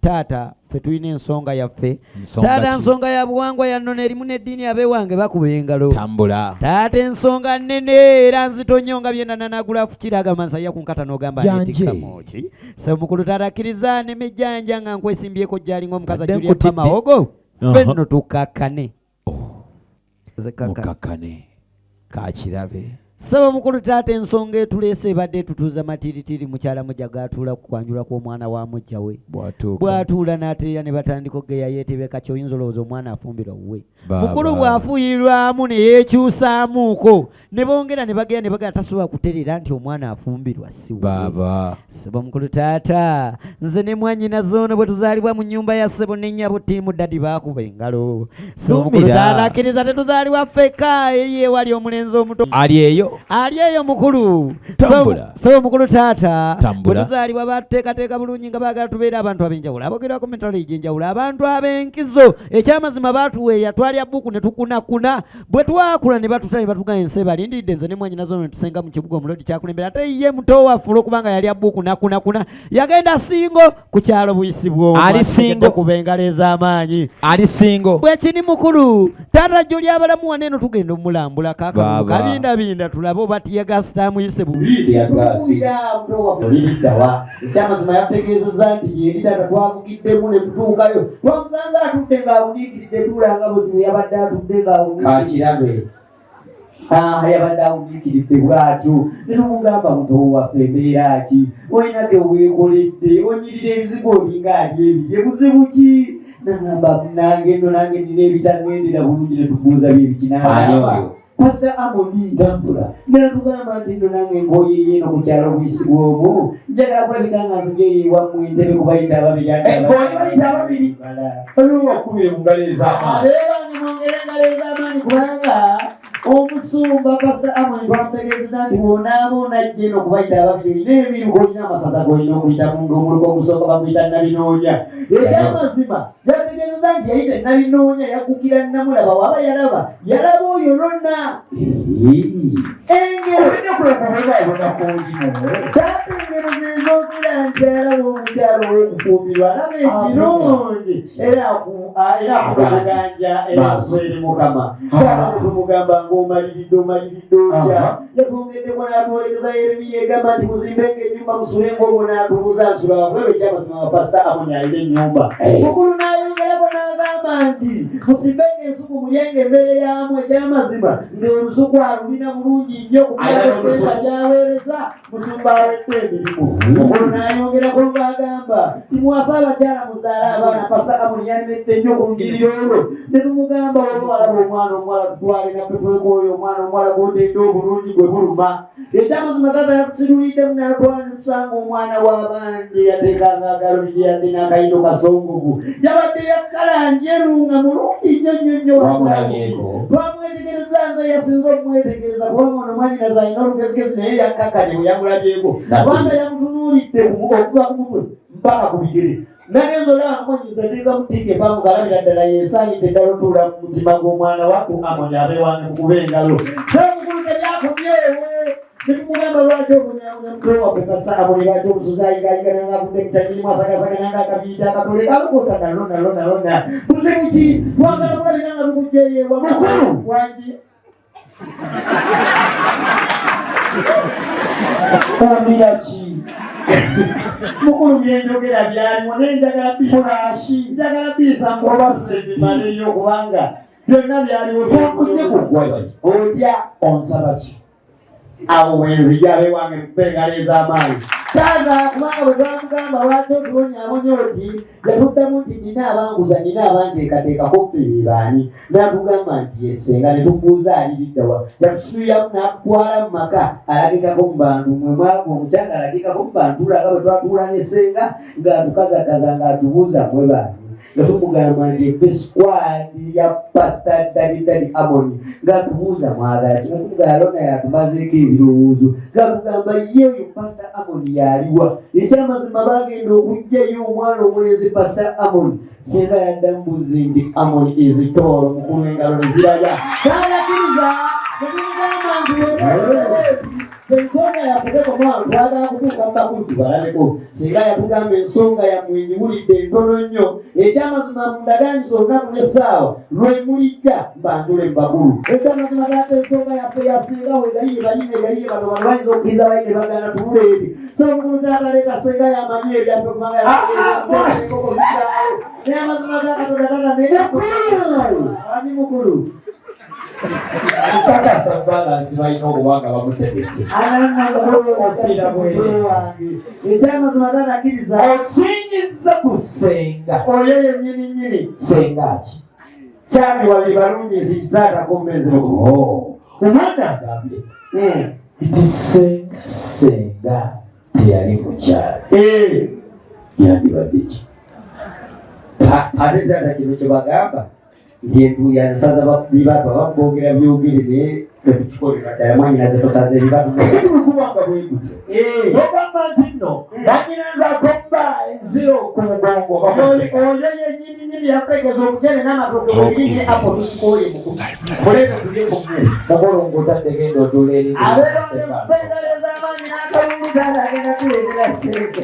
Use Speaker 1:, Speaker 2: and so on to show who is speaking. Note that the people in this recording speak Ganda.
Speaker 1: Taata, ffe tulina ensonga yaffe.
Speaker 2: Nsonga
Speaker 1: Taata,
Speaker 2: ki?
Speaker 1: nsonga ya buwangwa ya nnono erimu n'eddiini. Abeewange bakuba engalo.
Speaker 2: Tambula.
Speaker 1: Taata, ensonga nnene era nzito nnyo nga byenananagula kukiraga nsaya ku nkata n'ogamba
Speaker 2: Janje.
Speaker 1: netikkamu ki. So mukulu taata, akkiriza nemejjanja nga nkwesimbyeko gyali ng'omukazi
Speaker 2: Badde
Speaker 1: ajulya
Speaker 2: nkutidde.
Speaker 1: mawogo ffe nno tukakkane. Kakkane.
Speaker 2: Mukakkane kakirabe.
Speaker 1: Ssebo mukulu taata, ensonga etuleese ebadde etutuuza matiritiri. Mukyala mujja gatuula ku kwanjula kw'omwana wa mujja we.
Speaker 2: Bwatuuka.
Speaker 1: Bw'atuula n'ateera ne batandika okugeya yeetebeka kyoyinza olowooza omwana afumbirwa wuwe.
Speaker 2: Baaba.
Speaker 1: Mukulu bw'afuuyirwamu ne yeekyusaamuuko ne bongera ne bagera ne bagera tasobola kutereera nti omwana afumbirwa si wuwe.
Speaker 2: Baaba.
Speaker 1: Ssebo mukulu taata, nze ne mwannyina zoono bwe tuzaalibwa mu nnyumba ya ssebo ne nnyabo ttiimu daddy baakuba engalo. Ssebo mukulu
Speaker 2: Lumira.
Speaker 1: taata, akkiriza tetuzaalibwa ffekka, eri ewali omulenzi omuto
Speaker 2: Ali eyo.
Speaker 1: Ali eyo mukulu.
Speaker 2: Tambula.
Speaker 1: Ssebo mukulu taata,
Speaker 2: Tambula.
Speaker 1: bwe tuzaalibwa batuteekateeka bulungi nga baagala tubeere abantu ab'enjawulo abogerwako mitalo egy'enjawulo, abantu ab'enkizo. Ekyamazima baatuweeya, twalya buku ne tukunakuna. Bwe twakula ne batuta ne batugaa ensi ebalindiridde. Nze ne mwannyina zono ne tusenga mu kibuga omulodi kyakulembera, ate ye muto waffe olwokubanga yalya buku nakunakuna yagenda singo ku kyalo Buyisibwa.
Speaker 2: Ali single.
Speaker 1: Kuba engalo ez'amaanyi.
Speaker 2: Ali single.
Speaker 1: Bwekini mukulu taata, jjo lyabalamu wano eno tugenda omulambula
Speaker 2: Baaba.
Speaker 1: kakabindabinda tulabe oba tiyagasi amuyise bubi.
Speaker 2: Tear-gas.
Speaker 1: Liriddawa? Ekyamazima yategeezezza nti gyeri. Taata, twavugiddemu ne tutuukayo, twamusanze atudde ng'awuniikiridde. Tuulanga bwe yabadde atudde ng'awuniikiridde.
Speaker 2: Kakirabe.
Speaker 1: Ah, yabadde awuniikiridde bw'atyo ne tumugamba, muto waffe, embeera ki olina ge weekoledde onyirira ebizigo olinga ali ebirye, buzibu ki? Nagamba, nange nno nange nina ebitaŋŋendera bulungi. Ne tubuuza
Speaker 2: Ani
Speaker 1: byebikinaa.
Speaker 2: oyo?
Speaker 1: Pastor Amoni.
Speaker 2: Tambula.
Speaker 1: Natugamba nti nno nange nkoyeyo eno ku kyalo Buyisibwa omu, njagala kulabika nga nzijeyo ewammwe entebe kubayita ababiri.
Speaker 2: Eh, bw'oli bayita ababiri. Oliwo wakubire mu ngalo ez'amaanyi.
Speaker 1: Abeewange mwongere engalo ez'amaanyi kubanga omusumba Pastor Amoni twamutegeezeza nti bw'onaaba onajja eno kubayita ababiri, olina emiruka, olina amasaza g'olina okuyitamu, ng'omuluka ogusooka baguyita Nabinoonya. Ekyamazima yategeezeza nti yayita Nabinoonya, yaggukira Namulaba waba yalaba yalaba oyo lonna engero.
Speaker 2: Olina kuleka obona.
Speaker 1: Taata, engero zezoogera nti alaba omukyalo ow'okufumbirwa, alaba ekirungi era era akuganja era
Speaker 2: Maaso.
Speaker 1: eri Mukama. Taata, netumugamba ng'omaliridde, omaliridde otya? Yatwongeddeko n'atwolekeza Yeremiya egamba nti muzimbenga ennyumba musulenga omwo, n'atubuuza nsula wabweru. Ekyamazima wa Pasita Amoni alina ennyumba. Mukulu n'ayongerako n'agamba nti musimbenga ensuku mulyenga emmere yaamu. Ekyamazima ng'olusuku alulina bulungi nnyo
Speaker 2: Alina
Speaker 1: kubyalo
Speaker 2: olusuku.
Speaker 1: gyaweereza musumba awedde emirimu. Mukulu n'ayongerako ng'agamba timwasa abakyala muzaale abaana. Pasita Amoni yalemedde nnyo ku lugiriro olwo ne tumugamba olwo alaba omwana omuwala tutwale naffe tuleko oyo omwana omuwala gwotedde obulungi gwe buluma. Ekyamazima taata yatusiruliddemu n'atwala ne tusanga omwana w'abandi yateekanga agalubiri yadde n'akayindo kasongovu, yabadde yakkala njeru nga mulungi nnyo nnyo nnyo.
Speaker 2: Wamulabyeko?
Speaker 1: Twamwetegereza, nze yasinze okumwetegereza kubanga ono mwanyinaze alina olugezigezi, naye yakkakkanye bwe yamulabyeko kubanga yamutunuulidde okuva ku mutwe mpaka ku bigere. Nagenza olaba mwanyinaze ateekamu tiika empanvu ng'alabira ddala yeesaanidde ddala otuula mu mutima gw'omwana wattu Amoni. Abeewange mukube engalo. Semukulu tebyakubyewo netumugamba lwaki obonyabonya muto waffe Pastor Amoni, lwaki omusuzi ayigayiga nanga avudde mukyanyirimu asagasaga nanga akabiyita akatole kalokota nalwo nalwo nalwona, buzibu ki? Twagala kulabika nga tukugjeyewa.
Speaker 2: Mukulu.
Speaker 1: Wangi.
Speaker 2: Omira ki?
Speaker 1: Mukulu, byenjogera byaliwo naye njagala
Speaker 2: Furashi.
Speaker 1: njagala biisa mubase bimaleyo kubanga byonna byaliwo.
Speaker 2: Tukujje ku ggwaki.
Speaker 1: Otya?
Speaker 2: Onsaba ki?
Speaker 1: Awo wenzija, abewange kuba engalo ez'amaanyi. Taata, kubanga bwe twamugamba lwaki otubonyaabonya oti, yatuddamu nti nina abanguza, nina abanteekateekako, ffe be baani? N'atugamba nti yesenga. Ne tumubuuza aliriddawa? Yatusuuliramu n'atutwala mu maka alagikako mu bantu mwe mwaga omukyala alagikako mu bantu ulaga. Bwe twatuula ne ssenga ng'atukazakaza ng'atubuuza mwe baani, nga tumugamba nti efe squad ya Pastor Daddy Daddy Amoni, ng'atubuuza mwagala ki, nga tumugamba lona yatumazeeko ebirowoozo, ng'atugamba ye oyo Pastor Amoni yaliwa. Ekyamazima bagenda okuggyayo omwana omulenzi Pastor Amoni, senga yaddamu buzi nti Amoni is tall. Mukulu, engalo ne ziraga. Talakiriza netumugamba nti Ensonga yaffe tekoma, twagala kutuuka mu bakulu tubalabeko. Singa yatugamba ensonga yammwe ngiwulidde entono nnyo, ekyamazima mundagaanyiza olunaku n'essaawa lwe mulijja mbanjule mu bakulu. Ekyamazima taata, ensonga yaffe yasinga wegayiye bali negayiye bano bano bayinza okukkiriza, bali ne bagana tunula eri. So omukulu taata, leeta senga yamanyi ebyaffe kubanga enkoko bitaawo. Naye amazima ga Katonda taata, naye amanyi mukulu.
Speaker 2: Nkakasa balance balina okuba nga bamutegese.
Speaker 1: Ofiira bweru. Ekyamazima taata, akkiriza.
Speaker 2: Osinyiza ku ssenga.
Speaker 1: Oyo yennyini nnyini.
Speaker 2: Ssenga ki?
Speaker 1: Kyami wali balungi nsi kitaata kumbezi.
Speaker 2: Oh, omwana agambye nti senga senga teyali mukyala, yandibadde ki?
Speaker 1: Ate taata, kino kyebagamba nti entuuyo azisaza bibatu, abamu boogera byogere, naye fetukikolera ddala. Mwanyinaze tosaza ebibatu.
Speaker 2: Kakati bwe kubanga bwe gutyo, nogamba nti nno mwanyinaze akomba enziro ku mugongo.
Speaker 1: Oyo yennyini nyini yakutegeza omuceere n'amatooke webirinye apo tukikole muleete tulye ku mmere.
Speaker 2: Mukulu, ngutadde, genda otuula eri.
Speaker 1: Abeebange mupengaleza amaanyi n'akalulu, taata agenda kuleetera ssente.